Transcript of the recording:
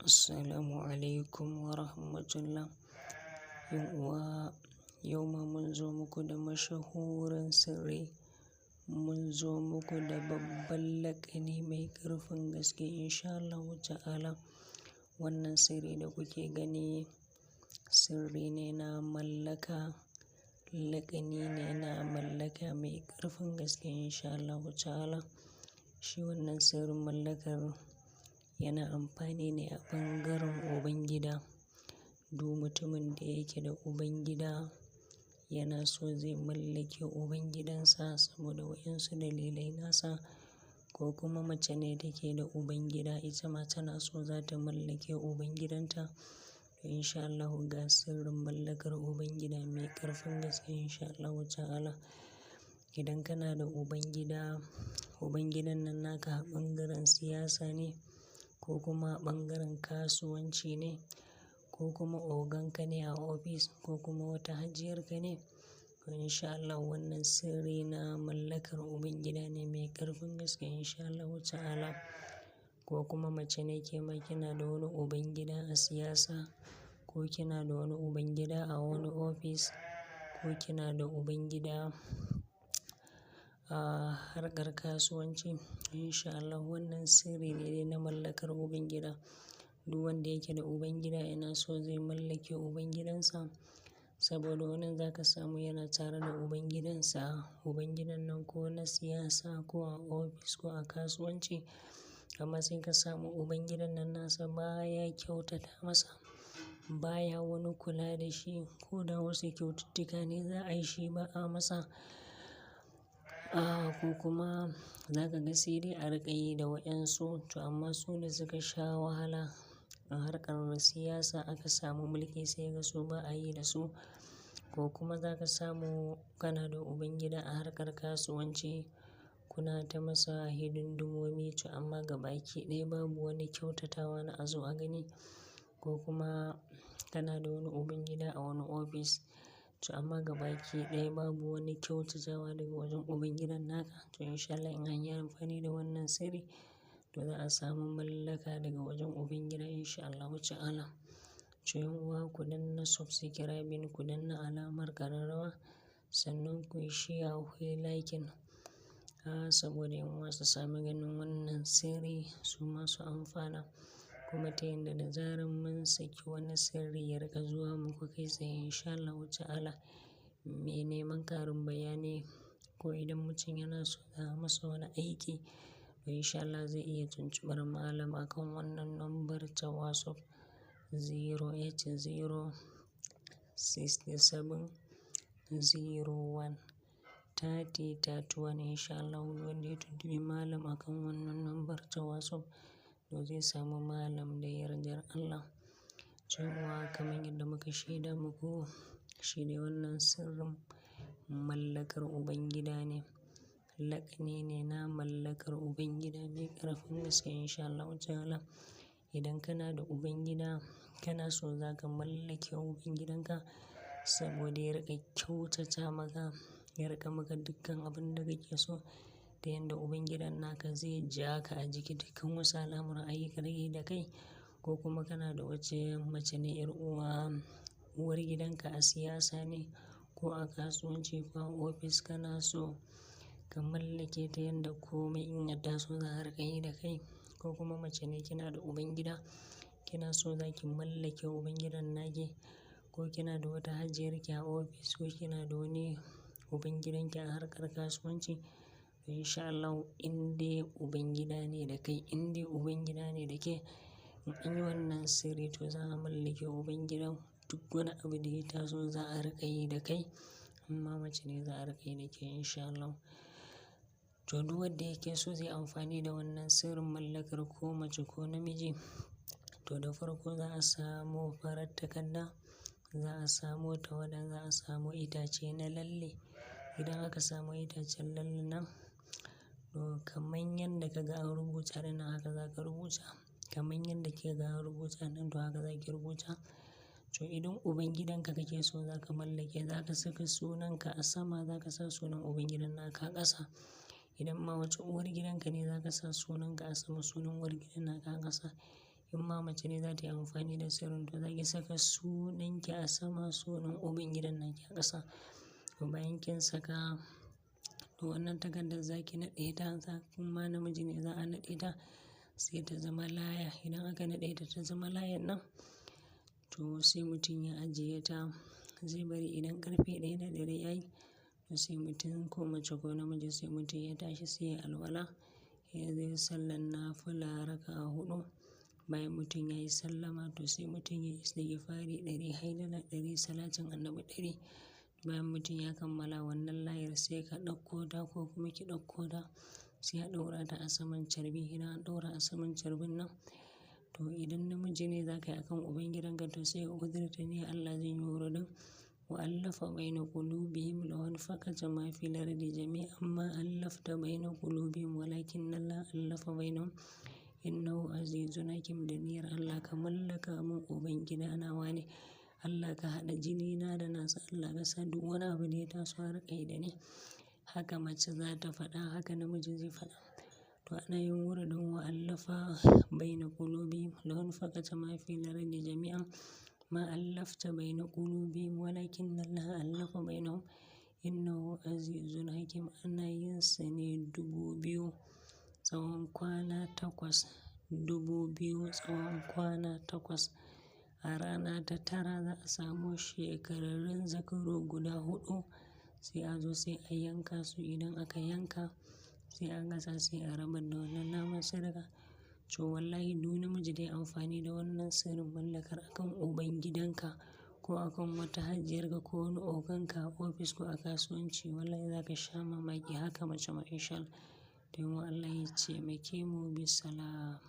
Assalamu alaikum wa rahmatullah. 'Yan uwa, yau ma mun zo muku da mashahuran sirri. Mun zo muku da babban laƙani mai ƙarfin gaske insha Allahu ta'ala. Wannan sirri da kuke gani sirri ne na mallaka, laƙani ne na mallaka mai ƙarfin gaske insha Allahu ta'ala. Shi wannan sirrin mallakar yana amfani ne a ɓangaren ubangida. Duk mutumin da yake da ubangida yana so zai mallake ubangidansa saboda waɗansu dalilai nasa, ko kuma mace ne take da ubangida ita ma tana so za ta mallake ubangidanta. To insha Allahu ga sirrin mallakar ubangida mai ƙarfin gaske insha Allahu ta'ala. Idan kana da ubangida, ubangidan nan naka a ɓangaren siyasa ne ko kuma a ɓangaren kasuwanci ne ko kuma ogan ka ne a ofis ko kuma wata hajiyar ka ne. To insha Allahu wannan sirri na mallakar ubangida ne mai ƙarfin gaske insha Allahu ta'ala. Ko kuma mace ne ke ma kina da wani ubangida a siyasa ko kina da wani ubangida a wani ofis ko kina da ubangida a harkar kasuwanci. Insha Allahu wannan sirri ne na mallakar ubangida. Duk wanda yake da ubangida yana so zai mallake ubangidansa saboda wannan za ka samu yana tare da ubangidansa. Ubangidan nan ko na siyasa ko a ofis ko a kasuwanci. Amma sai ka samu ubangidan nan nasa baya kyautata masa, baya wani kula da shi ko da wasu kyaututtuka ne za a yi shi ba a masa. Ko kuma za ka ga sai dai a riƙa yi da waɗansu. To amma su da suka sha wahala a harkar siyasa aka samu mulki sai ga su ba a yi da su. Ko kuma za ka samu kana da ubangida a harkar kasuwanci kuna ta masa hidindumomi to amma gabaki ɗaya babu wani kyautatawa na a zo a gani. Ko kuma kana da wani ubangida a wani ofis to amma gabaki ɗaya babu wani kyautatawa daga wajen ubangidan naka. To insha Allah in an yi amfani da wannan sirri to za a samu mallaka daga wajen ubangida insha Allahu ta'ala. To 'yan uwa ku danna subscribing, ku danna alamar ƙararrawa sannan ku yi share ku yi liking. Saboda 'yan uwa su sami ganin wannan sirri su ma su amfana. Kuma ta yanda da zarar mun saki wani sirri ya riƙa zuwa muku kai tsaye insha Allahu ta'ala. Me neman ƙarin bayani ko idan mutum yana so za a masa wani aiki, to insha Allah zai iya tuntubar malam akan wannan lambar ta WhatsApp 080 67 01 30 31. Insha Allahu duk wanda ya tuntubi malam akan wannan lambar ta WhatsApp to zai samu malam da yardar Allah. To 'yan uwa kamar yadda muka shaida muku, shi ne wannan sirrin mallakar ubangida ne. Laƙani ne na mallakar ubangida mai ƙarfin gaske insha Allahu ta'ala. Idan kana da ubangida kana so za ka mallake ubangidanka saboda ya riƙa kyautata maka, ya riƙa maka dukkan abin da kake so. Ta yanda ubangidan naka zai ja ka a jiki dukkan wasu al'amuran ayyukan yi da kai. Ko kuma kana da wace mace ne 'yar uwa, uwar gidanka a siyasa ne ko a kasuwanci ko a ofis kana so ka mallake ta yanda kome in ya taso za a riƙa yi da kai. Ko kuma mace ne kina da ubangida kina so za ki mallake ubangidan naki ko kina da wata hajiyarki a ofis ko kina da wani ubangidanki a harkar kasuwanci. To insha Allahu in dai ubangida ne da kai, in dai ubangida ne da ke, in an yi wannan sirri to za a mallake ubangidan. Duk wani abu da ya taso za a riƙa yi da kai. Amma mace ne za a riƙa yi da ke insha Allahu. To duk wanda yake so zai yi amfani da wannan sirrin mallakar ko mace ko namiji, to da farko za a samu farar takarda, za a samo tawada, za a samo itace na lalle. Idan aka samu itacen lalle nan, to kamar yadda ka ga an rubuta ɗinnan haka za ka rubuta. Kamar yadda kika ga an rubuta nan to haka za ki rubuta. To idan ubangidanka kake so za ka mallake, za ka saka sunanka a sama, za ka sa sunan ubangidan naka a ƙasa. Idan ma wace uwar gidanka ne za ka sa sunanka a sama, sunan uwar gidan naka a ƙasa. In ma mace ne za ta yi amfani da sirrin to za ki saka sunanki a sama, sunan ubangidan naki a ƙasa. To bayan kin saka, to wannan takardar za ki naɗe ta. In ma namiji ne za a naɗe ta sai ta zama laya. Idan aka naɗe ta ta zama layan nan, to sai mutum ya ajiye ta. Zai bari idan ƙarfe 1 na dare yayi, to sai mutum ko mace ko namiji sai mutum ya tashi sai ya yi alwala. Ya zai sallar nafila raka'a huɗu. Bayan mutum ya yi sallama to sai mutum ya yi istigfari 100, hailala 100, salatin annabi 100. Bayan mutum ya kammala wannan layar sai ka ɗauko ta ko kuma ki ɗauko ta sai a ɗaura ta a saman carbi. Idan an ɗaura a saman carbin nan, to idan namiji ne za ka yi akan ubangidanka to sai ka ƙudurta niyya Allah zan yi wuridin wa allafa baina qulubihim law anfaqata ma fil ardi jami'an ma allafta baina qulubihim walakinna Allaha allafa bainahum innahu azizun hakim. Da niyyar Allah ka mallaka mun ubangidana wane. Allah ka haɗa jinina da nasa. Allah ka sa duk wani abu da ya taso a riƙa yi da ni. Haka mace za ta faɗa, haka namiji zai faɗa. To ana yin wuridin wa allafa baina qulubihim law anfaqata ma fil ardi jami'an ma allafta baina qulubihim walakinna Allaha allafa bainahum innahu azizun hakim. Ana yin sa ne 2000 tsawon kwana 8. 2000 tsawon kwana 8. A rana ta tara za a samu shekararrun zakaru guda 4 sai a zo sai a yanka su. Idan aka yanka sai a gasa sai a rabar da wannan naman sadaka. To wallahi duk namiji da ya yi amfani da wannan sirrin mallakar akan ubangidanka ko akan wata hajiyarka ko wani oganka a ofis ko a kasuwanci, wallahi za ka sha mamaki. Haka mace ma in sha Allah. Domin Allah ya taimake mu. Bisalam.